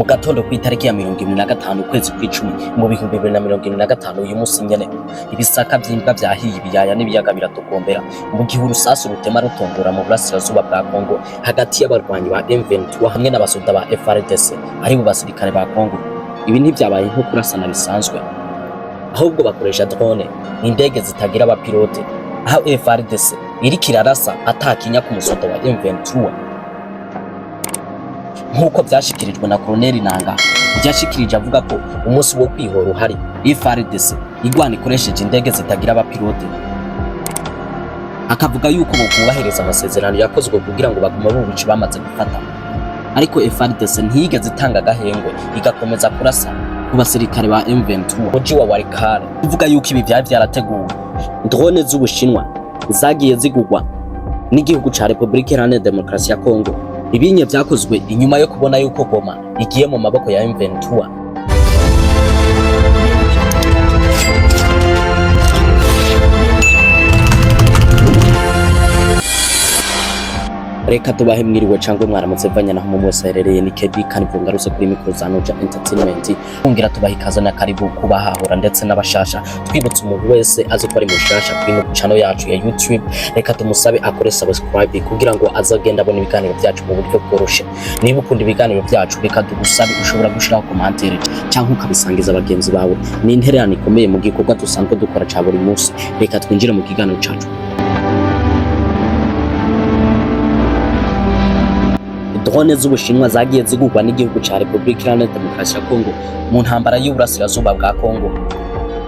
Mu gatondo kw'itariki ya 25 ukwezi kw'icumi mu 2025, uyu munsi nyene, ibisaka vy'imbwa vyahiye, ibiyaya n'ibiyaga biratokombera mu gihe urusasu rutema rutongora mu burasirazuba bwa Kongo hagati y'abarwanyi ba M23 hamwe n'abasoda ba FARDC, aribo basirikare ba Kongo. Ibi ntivyabaye nko kurasana bisanzwe, ahubwo bakoresha drone, indege zitagira abapilote, aho FARDC iriko irarasa atakinya ku musoda wa M23, nk'uko vyashikirijwe na Colonel Nanga. Vyashikirije avuga ko umunsi wo kwihora uhari FARDC igwana ikoresheje indege zitagira abapilote, akavuga yuko bokubahiriza amasezerano yakozwe kugira ngo bagume mu bice bamaze gufata. Ariko FARDC ntiyigeze itanga agahengwe, igakomeza kurasa ku basirikare ba M23 muji wa Walikale. Kuvuga yuko ibi vyari vyarateguwe, drone z'Ubushinwa zagiye zigugwa n'igihugu ca Republika Iharanira Demokarasi ya Kongo. Ibinye vyakozwe inyuma yo kubona yuko Goma igiye mu maboko ya M23. Reka tubahe mwiriwe cangwe mwaramutse vanya naho mu wese aherereye. Ni Kedi kandi ngarutse kuri mikoro za Noja Entertainment. Twongera tubaha ikaze na karibu kubahahora ndetse n'abashasha. Twibutsa umuntu wese azi ko ari mushasha kuri ino channel yacu ya YouTube, reka tumusabe akore subscribe kugira ngo azagenda abona ibiganiro byacu mu buryo bworoshe. Niba ukunda ibiganiro byacu, reka tugusabe, ushobora gushiraho commentaire cyangwa ukabisangiza bagenzi bawe. Ni intererano ikomeye mu gikorwa dusanzwe dukora ca buri munsi. Reka twinjire mu kiganiro cacu. Drone z'Ubushinwa zagiye zigurwa n'igihugu ca Republika Iharanira Demokarasi ya Kongo mu ntambara y'uburasirazuba bwa Kongo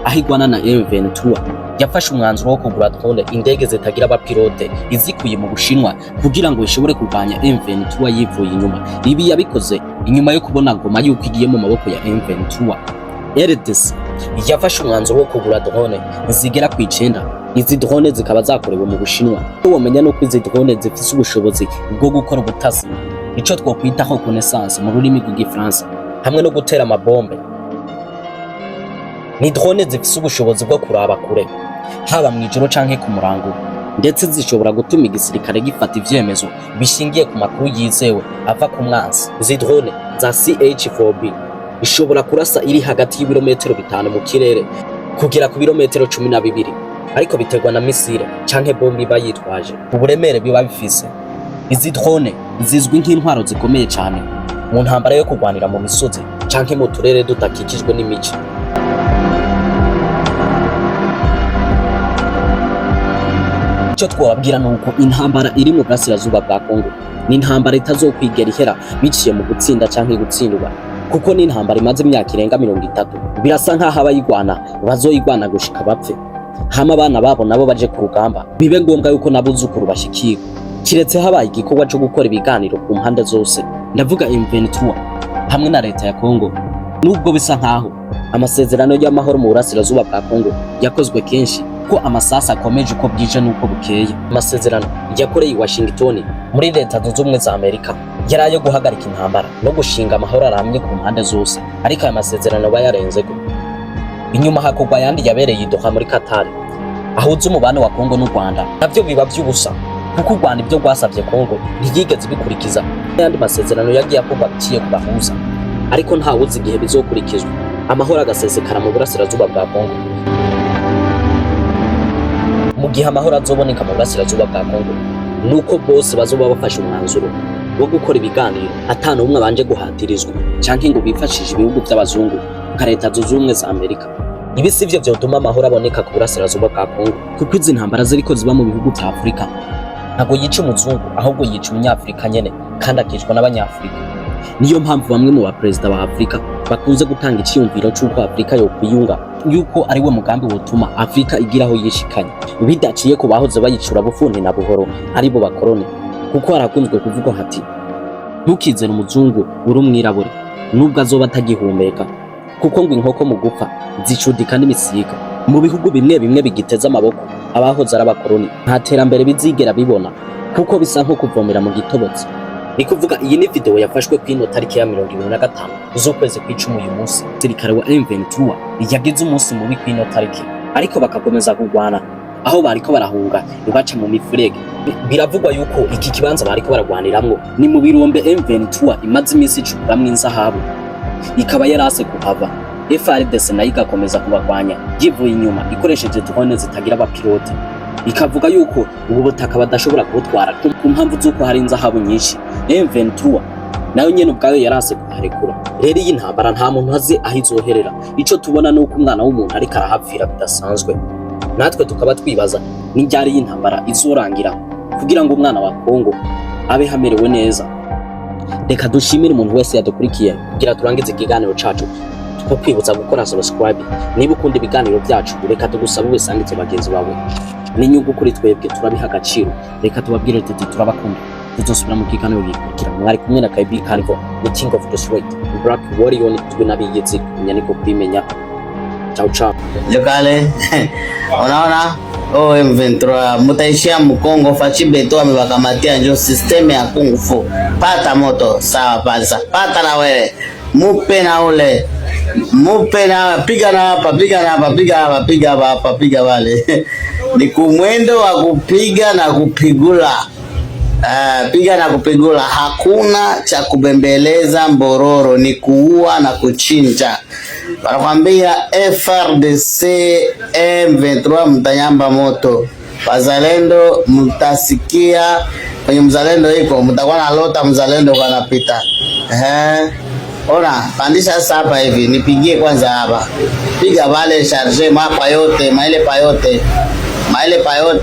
aho igwana na M23, yafashe umwanzuro wo kugura drone, indege zitagira abapilote, izikuye mu Bushinwa kugira ngo ishobore kurwanya M23 yivuye inyuma. Ibi yabikoze inyuma yo kubona Goma yuko igiye mu maboko ya M23. RDC yafashe umwanzuro wo kugura drone zigera ku 9. Izi drone zikaba zakorewe mu Bushinwa. Womenya nuko izi drone zifise ubushobozi bwo gukora ubutasi, ico twokwita reconnaissance mu rurimi rw'Igifaransa, hamwe no gutera amabombe. Ni drone zifise ubushobozi bwo kuraba kure, haba mw'ijoro canke ku murango, ndetse zishobora gutuma igisirikare gifata ivyemezo bishingiye ku makuru yizewe ava ku mwansi. Izi drone za CH4B ishobora kurasa iri hagati y'ibirometero 5 mu kirere kugera ku birometero 12, ariko biterwa na misile canke bombe iba yitwaje, uburemere biba bifise. Izi drone zizwi nk'intwaro zikomeye cyane mu ntambara yo kurwanira mu misozi canke mu turere dudakikijwe n'imici. Icyo twababwira ni uko intambara iri mu burasirazuba bwa Kongo ni intambara itazokwigera ihera biciye mu gutsinda canke gutsindwa, kuko ni intambara imaze imyaka irenga 30. Birasa nk'aho abayigwana bazoyigwana gushika bapfe, hama abana babo nabo baje ku rugamba, bibe ngombwa yuko n'abuzukuru bashikirwa, kiretse habaye igikorwa cyo gukora ibiganiro ku mpande zose, ndavuga M23 hamwe na leta ya Kongo. Nubwo bisa nkaho amasezerano y'amahoro mu burasirazuba bwa Kongo yakozwe kenshi, ko amasasa akomeje uko bwije n'uko bukeye. Amasezerano yakoreye i Washington muri Leta Zunze Ubumwe za Amerika yari ayo guhagarika intambara no gushinga amahoro aramye ku mpande zose, ariko aya masezerano bayarenzeko. Inyuma hakorwa ayandi yabereye i Doha muri Qatar ahuza umubano wa Kongo n'u Rwanda, navyo biba vy'ubusa kuko u Rwanda ibyo rwasabye Kongo ntiyigeze bikurikiza. Ayandi masezerano yagiye akorwa biciye ku bahuza, ariko ntawuzi igihe bizokurikizwa, amahoro agasesekara mu burasirazuba bwa Kongo. Mu gihe amahoro azoboneka mu burasirazuba bwa Kongo, nuko bose bazoba bafashe umwanzuro wo gukora ibiganiro ata n'umwe abanje guhatirizwa canke ngo bifashishe ibihugu vy'abazungu nka Leta Zunze Ubumwe za Amerika. Ibi sivyo vyotuma amahoro aboneka ku burasirazuba bwa Kongo, kuko izi ntambara ziriko ziba mu bihugu vya Afurika ntabwo yica umuzungu, ahubwo yica umunyafurika nyene, kandi akicwa n'abanyafurika. Niyo mpamvu bamwe mu baperezida ba Afurika bakunze gutanga iciyumviro c'uko Afurika yokwiyunga, yuko ari we mugambi wotuma Afurika igira aho yishikanye bidaciye ku bahoze bayicura bufuni na buhoro, aribo bakoroni. Kuko harakunzwe kuvugwa hati: "Ntukizere umuzungu uri umwirabure nubwo azoba atagihumeka," kuko ngo inkoko mu gupfa zicudika n'imisiga. Mu bihugu bimwe bimwe bigiteze amaboko abahoze ari abakoroni, nta terambere bizigera bibona, kuko bisa nko kuvomera mu gitobotsi. Ni kuvuga iyi ni video yafashwe kw'ino tariki ya 25 z'ukwezi kw'icumi. Uyu munsi sirikare wa M23 yagize umunsi mubi kw'ino tariki, ariko bakakomeza kurwana aho bariko barahunga baca mu mifurege. Biravugwa yuko iki kibanza bariko baragwaniramwo ni mu birombe M23 imaze iminsi icukuramwo inzahabu. Ikaba yarase kuhava. FARDC nayo igakomeza kubagwanya yivuye inyuma ikoresheje drone zitagira abapilote, ikavuga yuko ubu butaka badashobora kubutwara ku mpamvu z'uko hari inzahabu nyinshi. M23 nayo nyene ubwayo yarase kuharekura. Rero iyi ntambara nta muntu azi aho izoherera. Ico tubona ni uko umwana w'umuntu ariko arahapfira bidasanzwe. Natwe tukaba twibaza n'iryari iyi ntambara izorangira kugira ngo umwana wa Kongo abe hamerewe neza. Reka dushimire umuntu wese yadukurikiye kugira turangize ikiganiro cacu, tukwibutsa gukora subscribe niba ukunda ibiganiro byacu. Reka tugusabe ubisangize bagenzi bawe, n'inyungu kuri twebwe, turabiha agaciro. Reka tubabwire tuti turabakunda, tuzosubira mu kiganiro gikurikira. Mwari kumwe na KB Carnival, the king of the street, Black Warrior, twe n'abiyizi kumenya niko kwimenya. Ciao ciao. Jokale, unaona, oh, M23 mutaishia Mkongo. Fatshi Béton amewakamatia njo système ya kung fu. Pata moto sawa pasa, pata na wewe mupe na ule mupe na piga na hapa, piga na hapa, piga hapa, piga hapa, piga wale ni kumwendo wa kupiga na kupigula. Piga na kupigula, hakuna cha kubembeleza mbororo, ni kuua na kuchinja. Wanakwambia FARDC M23 mtanyamba moto, wazalendo mtasikia kwenye mzalendo iko mtakuwa na lota mzalendo kanapita. Eh, ona pandisha sasa hapa hivi, nipigie kwanza hapa, piga vale charge mapa yote maile pa yote maile pa yote.